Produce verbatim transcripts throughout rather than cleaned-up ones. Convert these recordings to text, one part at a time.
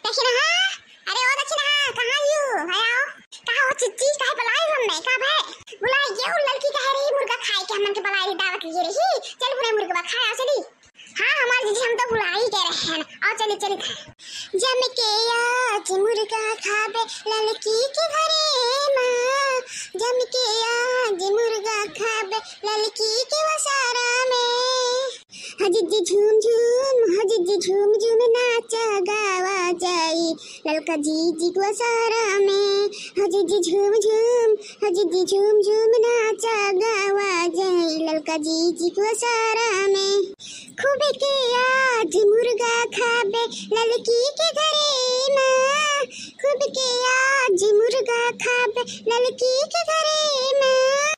दखिनहा, अरे ओ दखिनहा, कहाँ हियो? है आओ। कहाँ हो जिज्जी, काहे बुलाए हमने? का भए? बुलाए ये उ ललकी कहे रही मुर्गा खाए के, हमन के बुलाए रही, दावत लिए रही। चल बुलाए मुर्गा खाए, आओ चली। हाँ, हमार जिज्जी, हम तो बुलाई के रहन। आओ चली, चली खाए। जम के आज मुर्गा खाबे ललकी के घरे माँ, जम के आज मुर्गा खाबे ललकी के वसारा में। हो जिज्जी झूम झूम, हो जिज्जी झूम झूम नाचा गावा जाई ललका जिज्जी के वसारा में। हो जिज्जी झूम झूम, हो जिज्जी झूम झूम नाचा गावा जाई ललका जिज्जी के वसारा में। खूब के आज मुर्गा खाबे ललकी के घरे माँ, खूब के आज मुर्गा खाबे ललकी के घरे माँ।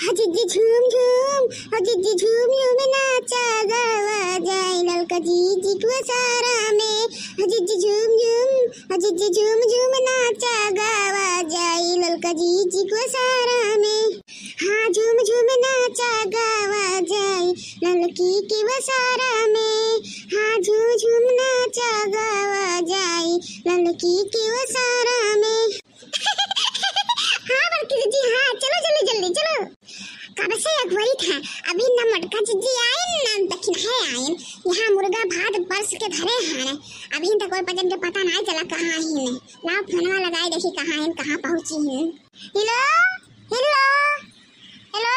हो जिज्जी झूम झूम, हो जिज्जी झूम झूम नाचा गावा जाए ललका जिज्जी के वसारा में। हो जिज्जी झूम झूम, हो जिज्जी झूम झूम नाचा गावा जाए ललका जिज्जी के वसारा में। हाँ, झूम झूम नाचा गावा जाए ललकी के वसारा में। हाँ, झूम झूम नाचा गावा जाए ललकी के वसारा में। हाँ बड़की जिज्जी, हाँ, चलो जल्दी जल्दी चलो। कब से अगुवाई था, अभी न मोटका जिज्जी आइन, न दखिनहा आइन। यहाँ मुर्गा भात परस के धरे हैं, अभी तक कोई पजन के पता नहीं चला कहाँ ही ने। लाओ फोनवा लगाए देखी कहाँ हैं, कहाँ पहुँची हैं। हेलो, हेलो, हेलो।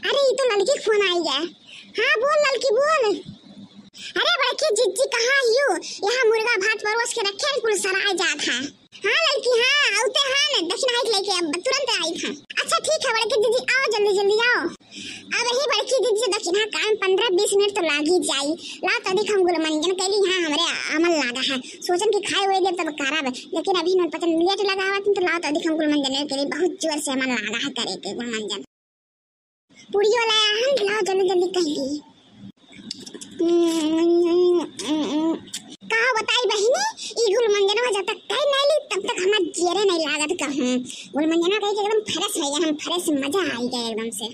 अरे ये तो ललकी फोन आई है। हाँ बोल ललकी बोल। अरे बड़की जिज्जी कहाँ हियो? यहाँ मुर्गा भात परोस के रखे हैं, कुल सराय जात है। हाँ ललकी, हाँ, औते हाँ न, दखिनहा के लेके अब तुरंत आई था। अच्छा ठीक है बड़की जिज्जी, आओ जल्दी जल्दी आओ। अब ही बड़की जिज्जी दखिनहा काम पन्द्रह बीस मिनट तो लागी जाई। ला तनिक हम गुलमंजन कैली, यहाँ हमरे अमल लागा है। सोचन कि खाए हुए देब तब करब, लेकिन अभी नन पचन लेट लगावत तो ला तनिक हम गुलमंजन कैली, बहुत जोर से अमल लागा है करे के गुलमंजन। पूड़ियो लाया है, लाओ जल्दी जल्दी कैली। का बताई बहिनी, ई गुलमंजनवा जब तक कई नहीं ली, तब तक हमार जियरे नहीं लागत कहूँ। गुलमंजनवा कही के एकदम fresh हो गया, हम fresh, मजा आई गया एकदम से।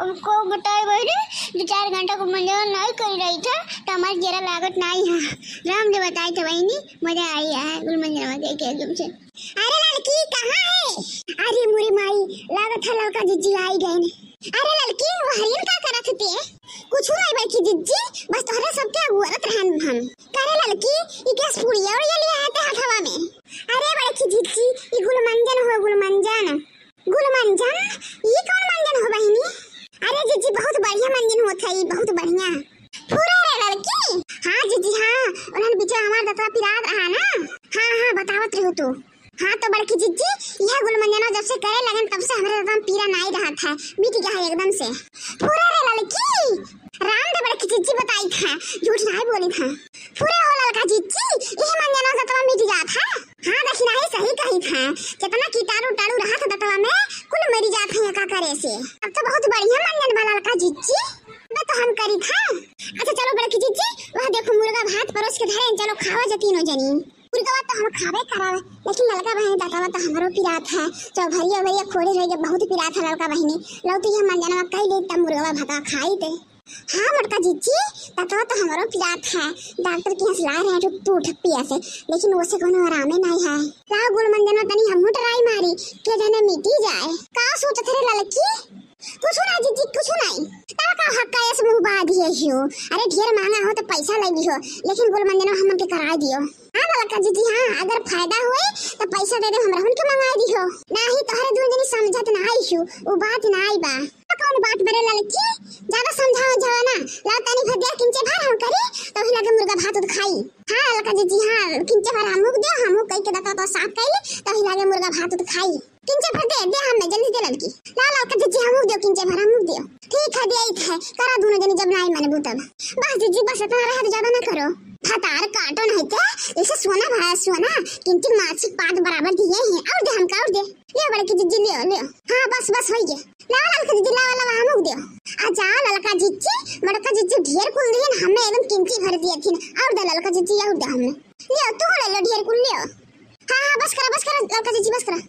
अब को बताई बहिनी, दो चार घंटा गुलमंजनवा नहीं करी रही था, तो हमार जियरा लागत नहीं है। राम दे बताई तो बहिनी, मजा आई है गुलमंजनवा देख के एकदम से। अरे ललकी, कहाँ है? अरे मोरी माई, लागत है ललका जिज्जी आई गए। अरे ललकी, वो हरियन का करत थे? कुछ नहीं बड़की जिज्जी, बस तोहरे सबके अगुअरत रहन हम। करे ललकी, ई गैस पुड़िया उड़िया लिया है ते हथवा में? अरे बड़की जिज्जी, ई गुलमंजन हो, गुलमंजन। गुलमंजन? ई कौन मंजन हो बहिनी? अरे जिज्जी, बहुत बढ़िया मंजन होत है ई, बहुत बढ़िया। फुरे रे ललकी। हाँ जिज्जी, हाँ, उन्हन बीचो हमार दतवा पिरात रहा ना। हाँ, हाँ, बतावत रहू तू। हाँ तो बड़की जिज्जी, यह गुलमंजनवा जब से करे लगन तब से हमरे दतवा में पीरा नाई रहत है, मिट गया है एकदम से। फुरे रे ललकी, राम दे बड़की जिज्जी बताई था, झूठ नाई बोली था। फुरे हो ललका जिज्जी, यह मंजनवा दतवा मिट जात है। हाँ दखिनहा, सही कही था, कितना कीटाणु उटाणु रहत दतवा में, कुल मरी जात है एका करे से। अब तो बहुत बढ़िया मंजन बा ललका जिज्जी, मैं तो हम करी था। अच्छा चलो बड़की जिज्जी, वह देखो मुर्गा भात परोस के धरे, चलो खावा जा तीनों जनी। मुर्गवा तो हम खाबे करब, लेकिन ललका बहिनी दतवा तो हमरो पिरात है, चौभरिया उभरिया खोड़े रह गए, बहुत पिरात है ललका बहिनी। लो तो यह मंजनवा कई ले तब मुर्गवा भातवा खाई दे। हाँ मोटका जिज्जी, दतवा तो हमरो पिरात है, डॉक्टर के यहाँ से लाए रहे हैं टूट पिया से, लेकिन उसे कोनो आरामे नहीं है। लाओ गुलमंजनवा तनी हमहू try मारी, के जाने मिटी जाए। का सोचत रे ललकी? कुछ ना जिज्जी, कुछ नहीं। तब का हक्का ऐसे मुँह बांध दिए हियो? अरे ढेर महंगा हो तो पैसा ले लिहो, लेकिन गुलमंजनवा हमन के कराए दियो। हाँ ललका जिज्जी, हाँ, अगर फायदा होए तो पैसा दे दे, हमरहुन के मंगाए दिहो। नाही तोहरे दून जनी समझत ना आई हियो, वो बात ना आई बा। तो कौन बात बरे ललकी, ज्यादा समझाओ जाओ ना। ला तनी भर दिया किंचे भर हम करी, तो ही लगे मुर्गा भात उत खाई। हाँ ललका जिज्जी, हाँ, किंचे भर हमहू के दियो, हमहू कई के दतवा तो साफ कई ले, तो ही लगे मुर्गा भात उत खाई। किंचे भर दे, दे हमें, जल्दी दे ललकी। ला ललका जिज्जी, हमहू दियो, किंचे भर हमहू दियो। ठीक है, दिया ही है, करा दूनो जनी जब नाई माने बूतब। बस जिज्जी, बस इतना रहा तो ज्यादा ना करो। फतार काटो नहीं ते, जैसे सोना भाया सोना, किंचित माछी पाद बराबर दिए हैं, और दे हमका, और दे। लियो बड़की जिज्जी, लियो, लियो। हाँ, बस, बस, होई गे। लावा ललका जिज्जी, लावा, लावा, हमहू दियो। आ जा ललका जिज्जी, बड़का जिज्जी ढेर कुल दिए न, हमें एकदम किंची भर दिए थी न। और दे ललका जिज्जी, और दे हमें। लियो, तू ले लो ढेर कुल, लियो। हाँ, हाँ, बस करा, बस करा, ललका जिज्जी, बस करा।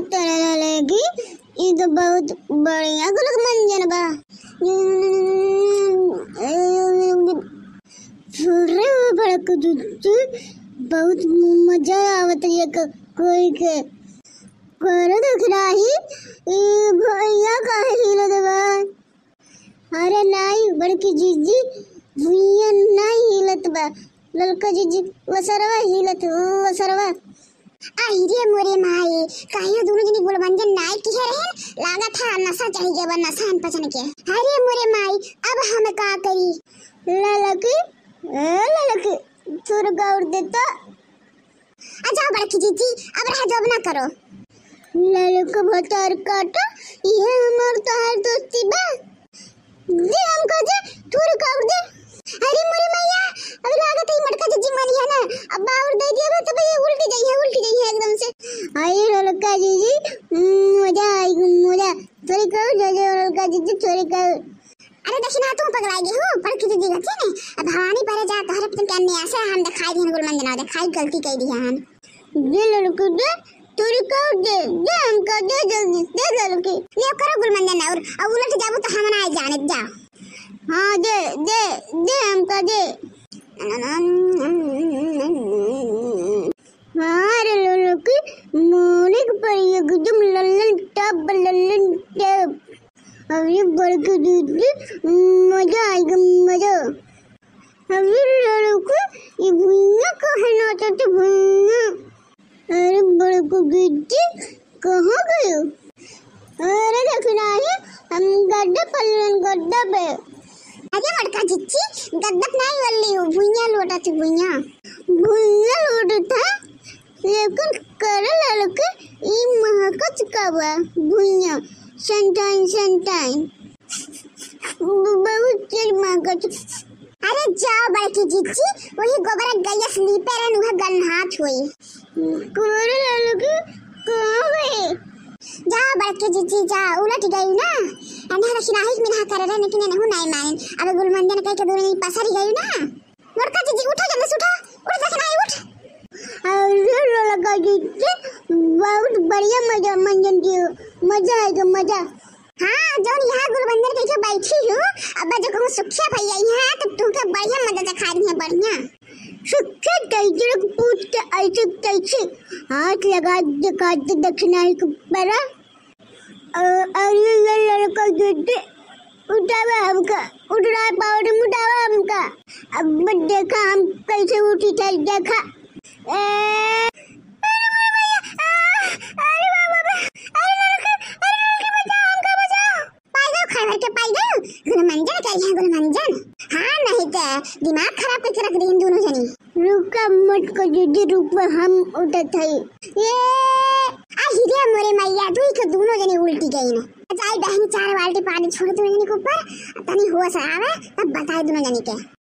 तोरे ललकी, ई तो बहुत बढ़िया गुलक मंजन बा। अरे बड़क जिज्जी, बहुत मजा आवत है एक कोई के। करे देख रही, ई भुइया काहे हिलत बा? अरे नाई बड़की जिज्जी, भुइया नाई हिलत बा, ललका जिज्जी वसरवा हिलत, वसरवा। आई रे मोरे माई, कहियो दुनो जनी गुलमंजन नाई किहे रहेन, लागत है नशा चढ़ी गया बा, नशा अनपचन के। अरे मोरे माई, अब हम का करी? ललकी, ए ललकी, थोड़ा गौर दे तो। आ जाओ बड़की जीजी, अब रह जो, अब ना करो। ललको भतार काटो, इहे हमार तोहार दोस्ती बा। दे हमका दे, थोड़ी का और दे। अरे मोरे मैया, अभी लागत है मटका जीजी मरी है ना, अब और दे दिया बा तो ये उल्टी गई है, उल्टी गई है एकदम से। अरे ललका जीजी, मजा आई, मजा। थोड़ी का और दे दे ललका जीजी, थोड़ी का और। अरे देखी ना, तू पगलाई गई हो, पर की दीदी कहती ने, अब भवानी परे जा, तोहरे पतन के अन्य ऐसे हम दिखाई दिहन गुलमंजन, दिखाई गलती कई दी है हम। दे लड़की दे, तोरी का दे, दे हमका दे जल्दी, दे लड़की। ले करो गुलमंजन और, अब उलट जाबू तो हम ना जाने जा। हाँ दे, दे, दे हमका दे। हाँ रे लड़की, मोनिक पर एकदम लल्लन टप, लल्लन टप। अरे बड़की दीदी, मजा आएगा, मजा। अरे लड़को, ये भुइया काहे नाचत भुइया? अरे बड़की दीदी, कहाँ गयो? अरे देखी नाही, हम गड्ढा पल्लन, गड्ढा पे। अरे बड़का जिज्जी, गड्ढा पे नाही वल्ली, भुइया लोटत भुइया। भुइया लोटत है? लेकिन करे ललके, ई महकत का बा भुइया, सेंटाइन, सेंटाइन। ब-, बहुत तेज महकत। अरे जाओ बड़की जिज्जी, वही गोबर गैया से लीपे रहन, उहे गन्हात होई। करे ललके, कहाँ गए? जाओ बड़की जिज्जी, जाओ, उलट गई ना। एन्हे रखी नाही मिनहा करे रहे, लेकिन एनहु नाही मानिन। अब गुलमंजन कह के दूर नहीं पसर गई ना। बड़का जीजी, उठो जल्दी से उठो, उठ देखी नाही, उठ। अरे ललका जीजी, बहुत बढ़िया मजा, मंजन जी, मजा आएगा, मजा। हाँ, जौन यहाँ गुलमंजन कह के बैठी हूँ, अब जो कहूँ सुखिया भैया यहाँ, तो तुमके बढ़िया मजा चखा दी है, बढ़िया। सुखिया कैसे पूछ के ऐसे कैसे हाथ लगा दिखा दे दक्षिणा के ऊपर। अ-, अरे ये ललका जीजी, उठावा हमका, उठ रहा पावड़े, उठावा हमका। अब देखा हम कैसे उठी थे, देखा। ए, अरे मोरे भैया, आ, अरे बाबा रे, अरे ललका, अरे ललका बचाओ, हमका बचाओ। पाई गयो, खबर के पाई गयो, गुलमंजन कही है, गुलमंजन। हाँ, नहीं तो दिमाग खराब करके रख दी इन दोनों जनी। रुका मटका जीजी, रुका, हम उठत हई। ये, आ हिरे मोरे मैया, दुई के दोनों जनी उल्टी गई न। जाई बहनी चार बाल्टी पानी छोड़ दो इनके ऊपर, तनी होश आवे, तब बताए दोनों जनी के।